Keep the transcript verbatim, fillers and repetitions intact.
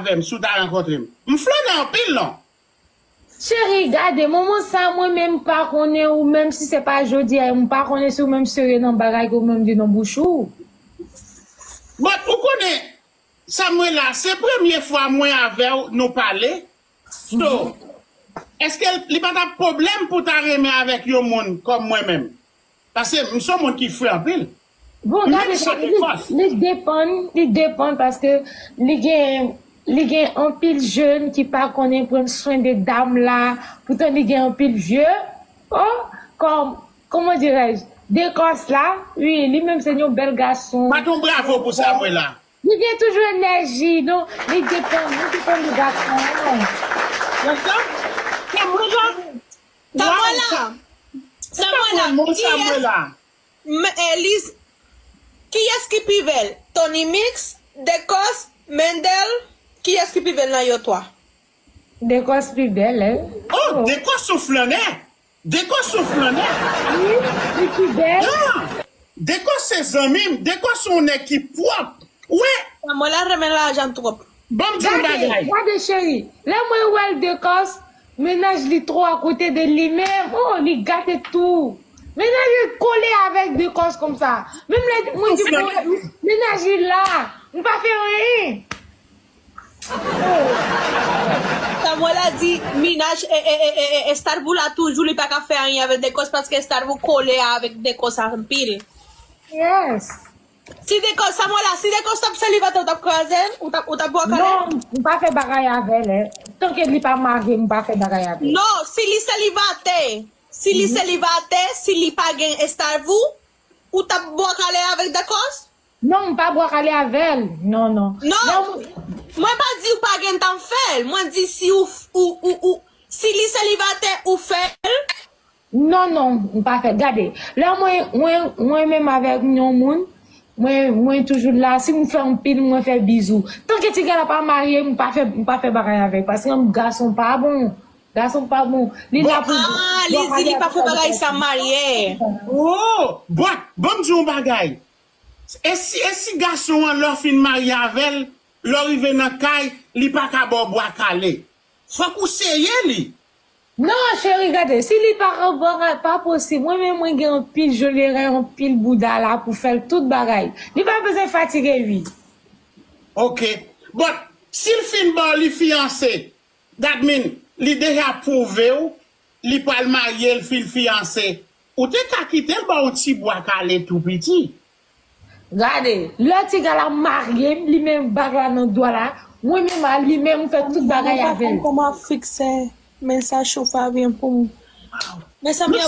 avè m si w ta rankontre m. M flannen anpil non. Cheri, gade, moman sa mwen menm m pa konnen ou menm si se pa jodi a, m pa konnen si ou menm serye nan bagay ke ou menm di nan bouch ou. But ou konnen, Samuela, se premye fwa mwen avè w nou pale. So, èske li pa t ap pwoblèm pou ta renmen avèk yon moun kòm mwen menm? Paske m se yon moun ki fre anpil. Bon, gade sa, li, li depann, li depann paske li gen li gen anpil jèn ki pa konnen pran swen de dam la, poutan li gen anpil vye. Oh, kòm, comment dirais-je, Dekòs la, wi, li menm se yon bèl gason. Bat yon bravo pou Samuela. Li gen toujou enèji, non, li depann, li depann de gason an. Wè sa? Samuela? Samuela! Samuela! Kiyès? Elise, kiyès ki pi bèl? Tony Mix, Dekòs, Mendel, kiyès ki pi bèl nan yo twa? Dekòs pi bèl, hein? Oh, Dekòs se yon flannè! Dekòs se yon flannè! Wi, li pi bèl! Yeah! Dekòs se zanmi m, Dekòs se yon nèg ki pwòp! Wi! Samuela renmen lajan twòp. Ban m di w yon bagay. Gade, gade cheri, lè mwen wè l Dekòs, mennaj li twò akote de li menm, oh, li gate tou. Mennaj li kole avèk Dekòs konsa. Menm lè mwen di mennaj li la, m pa fè anyen. Samuela di mennaj e, e, e, e, e Starvou la toujou li pa ka fè anyen avèk Dekòs paske Starvou kole avèk Dekòs anpil. Yes. Si Dekòs, Samuela, si Dekòs t ap selibatè, ou t ap kraze l? Ou t ap, ou t ap bwakale? Non, m pa fè bagay avè l. Tanke li pa marye, m pa fè bagay avè l. Non, si li selibatè, si li selibatè, si li pa gen Starvou, ou t ap bwakale avèk Dekòs? Non, m pa bwakale avè l. Non, non. Non, mwen pa di ou pa gentan fè l. Mwen di si ou, ou, ou, ou, si li selibatè, ou fè l. Non, non, m pa fè. Gade, lè mwen, mwen, mwen menm avèk yon moun, mwen, mwen toujou la. Si m fè yon pil, mwen fè bizou. Tanke ti gala pa marye, m pa fè, m pa fè bagay avèk. Paske yon gason pa bon. Gason pa bon. Li la pou. Ah, li di li pa fè bagay sa marye. Oh, but, ban m di yon bagay. E si, e si gason an, lè w fin marye avè l, lè w rive nan kay, li pa ka ba w bwa kale? Fòk ou seye li. Non, cheri, gade, si li pa ka ba w, pa posib. Mwen menm, mwen gen anpil jolyerè, anpil bouda la pou fè l tout bagay. Li pa bezwen fatige, wi. Ok. But, si l fin ba w li fiyanse, that mean, li deja pwouve w, li pral marye, l fin fiyanse. Ou te ka kite l ba w yon ti bwa kale tou piti. Gade, lè ti gala marye m, li menm bag la nan dwa la, mwen menm a li menm m fè tout bagay avè l. Kòman ap fikse, men sa cho pa byen pou m. Mezanmi,